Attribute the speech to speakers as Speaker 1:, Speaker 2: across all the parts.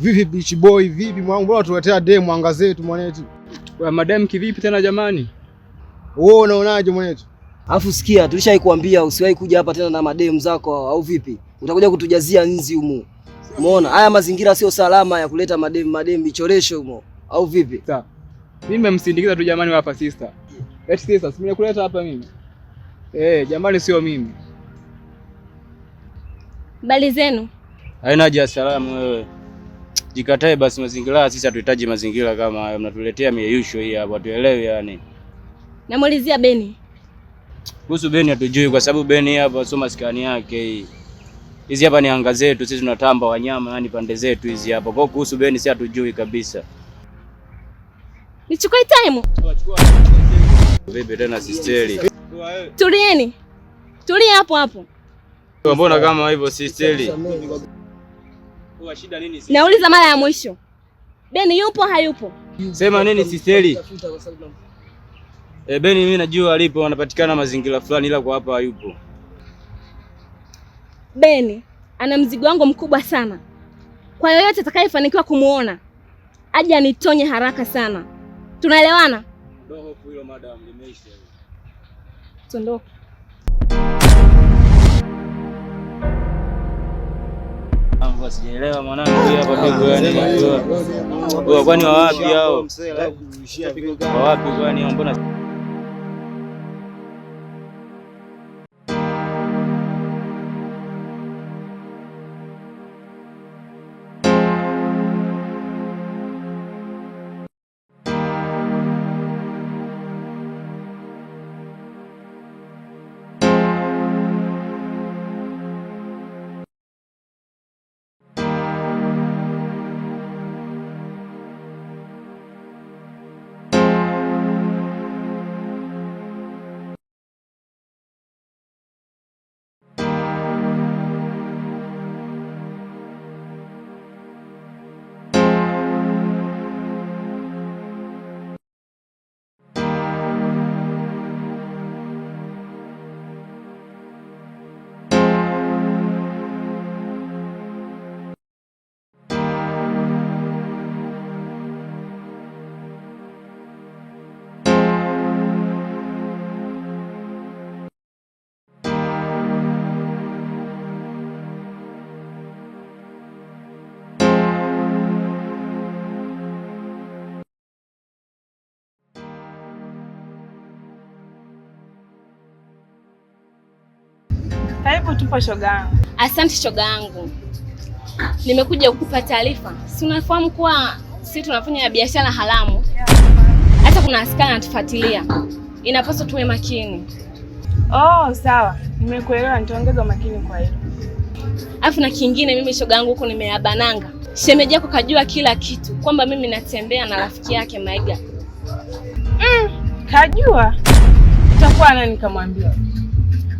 Speaker 1: Vipi beach boy, vipi mwanangu, mbona tuletea demu anga zetu mwanetu?
Speaker 2: Wa madam kivipi tena jamani?
Speaker 1: Wewe unaonaje mwanetu?
Speaker 3: Alafu sikia, tulishai kuambia usiwahi kuja hapa tena na mademu zako au vipi? Utakuja kutujazia nzi humu. Umeona? Haya mazingira sio salama ya kuleta mademu mademu michoresho humo. Au vipi?
Speaker 2: Sawa. Mimi nimemsindikiza tu jamani hapa sister. Eti sister, si nimekuleta hapa mimi. Eh, jamani sio mimi.
Speaker 4: Habari zenu?
Speaker 5: Haina haja ya salamu wewe. Jikatae basi mazingira, sisi hatuhitaji mazingira kama hayo. Mnatuletea mieyusho hii hapa, hatuelewi yani.
Speaker 4: Namuulizia Beni.
Speaker 5: Kuhusu Beni hatujui kwa sababu Beni hapa sio maskani yake hii. Hizi hapa ni anga zetu, sisi tunatamba wanyama yani pande zetu hizi hapa. Kwa hiyo kuhusu Beni si hatujui kabisa.
Speaker 4: Nichukue time.
Speaker 5: Vipi tena sisteri?
Speaker 4: Tulieni. Tulia hapo hapo.
Speaker 5: Mbona kama hivyo sisteri?
Speaker 4: Nauliza mara ya mwisho. Beni yupo hayupo?
Speaker 5: Sema nini sisteri? E, Beni mimi najua alipo, anapatikana mazingira fulani ila kwa hapa hayupo.
Speaker 4: Beni ana mzigo wangu mkubwa sana. Kwa yoyote atakayefanikiwa kumuona aje anitonye haraka sana. Tunaelewana?
Speaker 5: Ndio hofu hilo madam, limeisha.
Speaker 4: Tuondoke.
Speaker 5: Sijaelewa mwanangu hapa pigo yani. Kwani wa wapi hao? Wa wapi kwani mbona
Speaker 6: Karibu tupo shoga yangu.
Speaker 4: Asante shoga yangu. Nimekuja kukupa taarifa. Si unafahamu kuwa sisi tunafanya biashara haramu? Hata kuna askari anatufuatilia. Inapaswa tuwe makini.
Speaker 6: Oh, sawa. Nimekuelewa, nitaongeza umakini kwa hilo.
Speaker 4: Alafu na kingine, mimi shoga yangu huko nimeyabananga. Shemeji yako kajua kila kitu kwamba mimi natembea na rafiki yake Maiga.
Speaker 6: Kajua? Itakuwa nani kamwambia?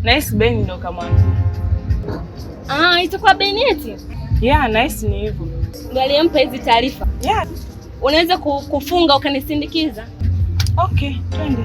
Speaker 6: Nahisi Beni ndo kamwambia.
Speaker 4: Ah, itakuwa Beni eti?
Speaker 6: Yeah, nahisi ni hivyo.
Speaker 4: Ndo aliyempa hizi taarifa.
Speaker 6: Yeah.
Speaker 4: Unaweza kufunga ukanisindikiza?
Speaker 6: Okay, twende.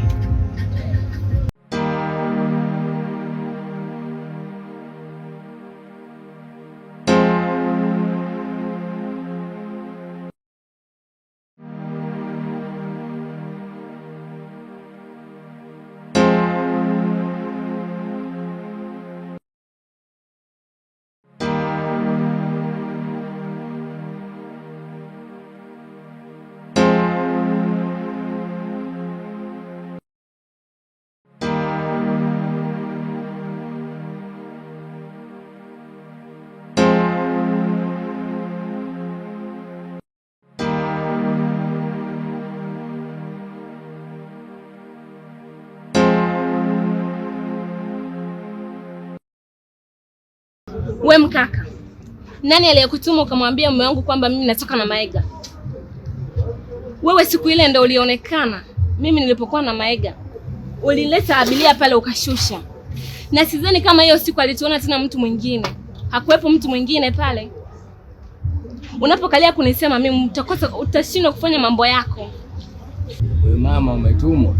Speaker 4: We mkaka, nani aliyekutuma ukamwambia mume wangu kwamba mimi natoka na Maega? Wewe siku ile ndo ulionekana mimi nilipokuwa na Maega, ulileta abiria pale ukashusha, na sidhani kama hiyo siku alituona tena mtu mwingine. Hakuwepo mtu mwingine pale. Unapokalia kunisema mimi, utakosa, utashindwa kufanya mambo yako.
Speaker 7: Wewe mama, umetumwa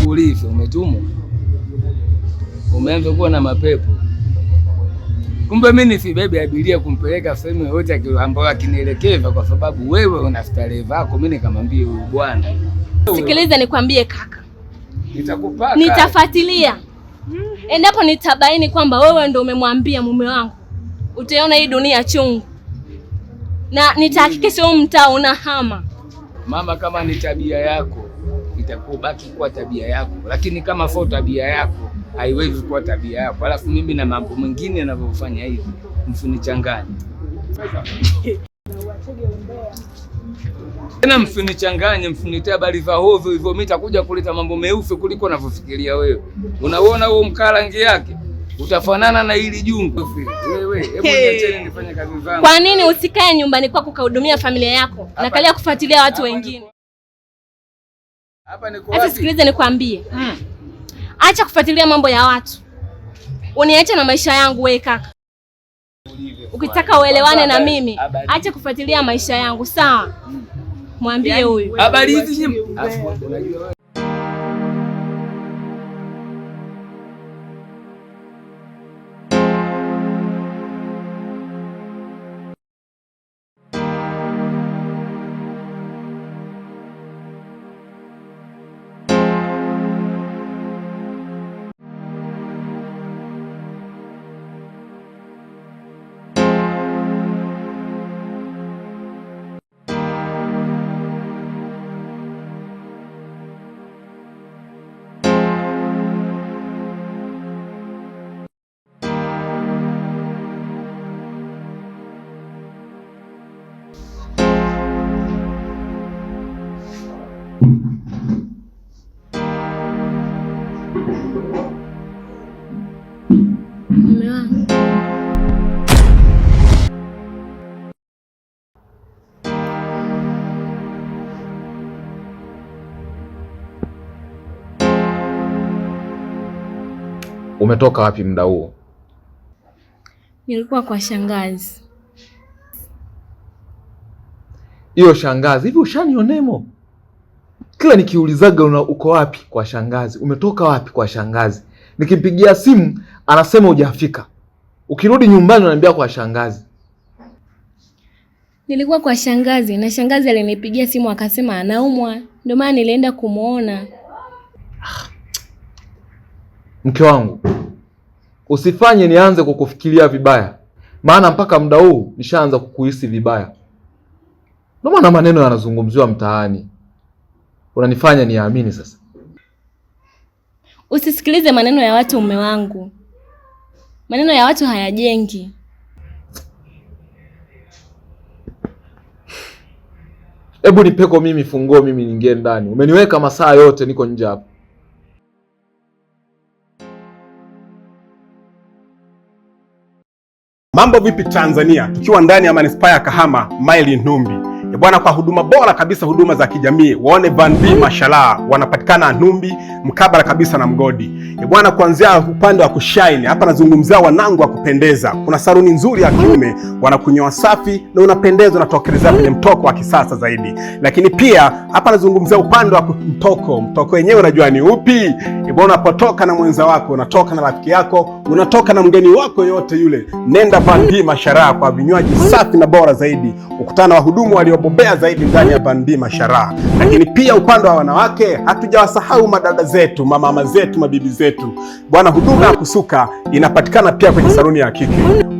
Speaker 7: ulivyo, umetumwa, umeanza kuwa na mapepo. Kumbe mimi nisibebe abiria kumpeleka sehemu yoyote ambayo akinielekeza, kwa sababu wewe una starehe zako. Mimi nikamwambia huyu bwana.
Speaker 4: Sikiliza nikwambie kaka.
Speaker 7: Nitakupaka.
Speaker 4: Nitafuatilia. Endapo nitabaini kwamba wewe ndio umemwambia mume wangu, utaiona hii dunia chungu. Na nitahakikisha huu mtaa unahama.
Speaker 7: Mama, kama ni tabia yako itakubaki kuwa tabia yako, lakini kama sio tabia yako haiwezi kuwa tabia yako. Alafu mimi na mambo mengine ninavyofanya hivi, msinichanganye. Tena msinichanganye, msinitie habari za hovyo hivyo. Mimi nitakuja kuleta mambo meusi kuliko unavyofikiria wewe. Unaona huo mkaa rangi yake utafanana na hili jungu. Wewe, hebu niacheni nifanye kazi zangu.
Speaker 4: Kwa nini usikae nyumbani kwako ukahudumia familia yako na kalia kufuatilia watu wengine?
Speaker 7: Hapa niko
Speaker 4: wapi? Sikiliza nikwambie. Acha kufuatilia mambo ya watu. Uniache na maisha yangu wewe kaka. Ukitaka uelewane na mimi, acha kufuatilia maisha yangu, sawa? Mwambie huyu.
Speaker 7: Habari hizi nyinyi.
Speaker 4: Mume wangu.
Speaker 8: Umetoka wapi muda huo?
Speaker 4: Nilikuwa kwa shangazi.
Speaker 8: Hiyo shangazi, hivi ushanionemo? Kila nikiulizaga uko wapi kwa shangazi, umetoka wapi kwa shangazi, nikimpigia simu anasema hujafika. Ukirudi nyumbani unaniambia kwa shangazi.
Speaker 4: Nilikuwa kwa shangazi na shangazi alinipigia simu akasema anaumwa, ndio maana nilienda kumuona.
Speaker 8: Mke wangu, usifanye nianze kukufikiria vibaya, maana mpaka muda huu nishaanza kukuhisi vibaya. Ndio maana maneno yanazungumziwa mtaani, unanifanya niamini sasa.
Speaker 4: Usisikilize maneno ya watu mume wangu. Maneno ya watu hayajengi.
Speaker 8: Hebu nipeko mimi funguo mimi niingie ndani. Umeniweka masaa yote niko nje hapa.
Speaker 9: Mambo vipi Tanzania? Tukiwa ndani ya manispaa ya Kahama, maili Numbi. Ya bwana, kwa huduma bora kabisa, huduma za kijamii, waone Van B mashallah, wanapatikana Numbi mkabala kabisa na mgodi. Ya bwana, kuanzia upande wa kushine hapa nazungumzia wanangu wa kupendeza. Kuna saluni nzuri ya kiume, wanakunyoa safi na unapendeza, unatokelezea kwenye mtoko wa kisasa zaidi. Lakini pia hapa nazungumzia upande wa mtoko. Mtoko wenyewe unajua ni upi? Ya bwana, unapotoka na mwenza wako, unatoka na rafiki yako, unatoka na mgeni wako yote yule, nenda Van B mashallah kwa vinywaji safi na bora zaidi. Ukutana wahudumu waliobobea zaidi ndani ya Van B mashallah. Lakini pia upande wa wanawake hatujawasahau madada zetu, mamama zetu, mabibi zetu. Bwana, huduma ya kusuka inapatikana pia kwenye saluni ya kike.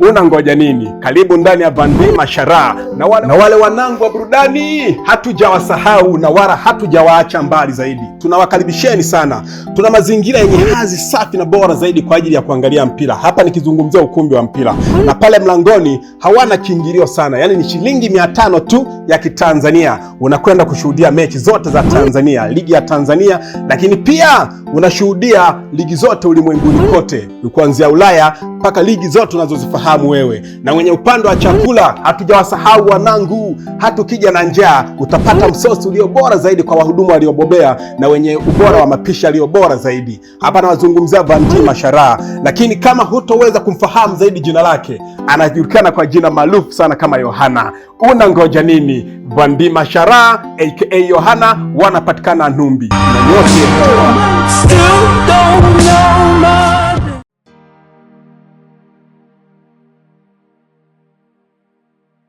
Speaker 9: Unangoja nini? Karibu ndani ya Van B mashallah. Na wale wanangu wa burudani hatujawasahau na wala hatujawaacha mbali zaidi. Tunawakaribisheni sana. Tuna mazingira yenye hadhi safi na bora zaidi kwa ajili ya kuangalia mpira. Hapa nikizungumzia ukumbi wa mpira. Na pale mlangoni hawana kiingilio sana. Yaani ni shilingi 500 tu ya Kitanzania. Unakwenda kushuhudia mechi zote za Tanzania, ligi ya Tanzania, lakini pia unashuhudia ligi zote ulimwenguni kote, kuanzia Ulaya mpaka ligi zote unazozifahamu wewe. Na mwenye upande wa chakula hatujawasahau wanangu. Hatukija na njaa utapata msosi ulio bora zaidi kwa wahudumu waliobobea na wenye ubora wa mapishi yaliyo bora zaidi. Hapa nawazungumzia Van B mashallah. Lakini kama hutoweza kumfahamu zaidi jina lake, anajulikana kwa jina maarufu sana kama Yohana. Unangoja nini? Van B mashallah aka Yohana wanapatikana Numbi. Na nyote
Speaker 10: still don't know my